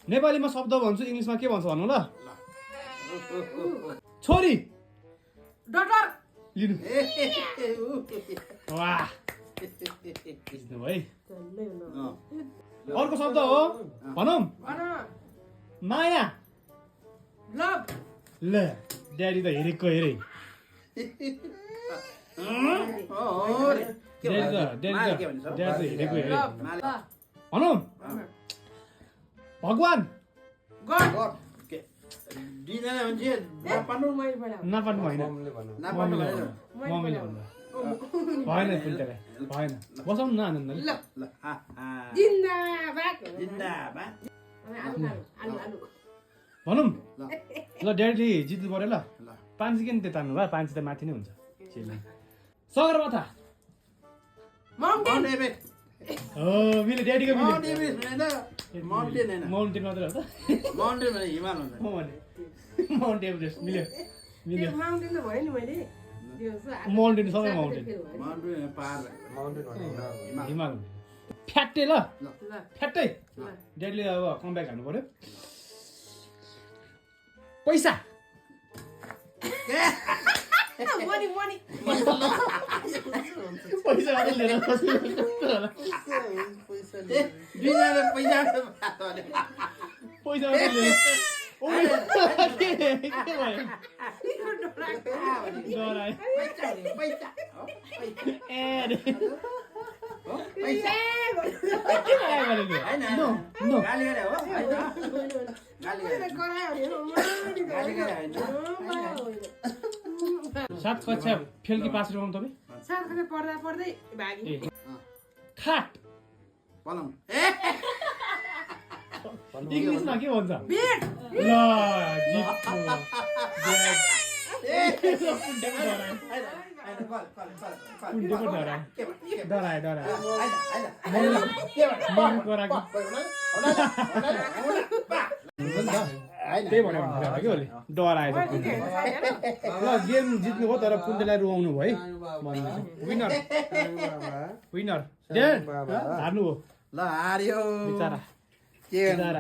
नेपालीमा शब्द भन्छु इङ्ग्लिसमा के भन्छ भन्नु ल छोरी डटर लिनु वाह बुझ्नु है अर्को शब्द हो भनौँ माया लभ ल ड्याडी त हेरेको हेरे हेरेको हेरे भनौँ भगवान नपार्नु होइन मम्मीले भन्दा भएन पुल्टेलाई भएन बसाउनु न आनन्दले भनौँ ल ड्याडी जित्नु पर्यो ल पाँच किन त्यो तान्नु भयो पाँच त माथि नै हुन्छ सगरमाथा हो मिल्यो ड्याडीको माउन्टेन मात्रै हो त माउन्ट एभरेस्ट मिल्यो माउन्टेन सबै माउन्टेन हिमाल फ्याट्टे ल फ्याट्टै ड्याडीले अब कमब्याक हाल्नु पर्यो पैसा पैसा मात्रै लिएर पैसा मात्रै लिएर सात कक्षा फेल कि पास रमाउँ तपाईँ खाट इङ्ग्लिसमा के भन्छ ल त्यही भनेर के होले डराएछ ल गेम जित्नु भयो तर पुन्टेलाई रुवाउनु भयो विनर विनर हार्नु हो ल हार्यो बिचरा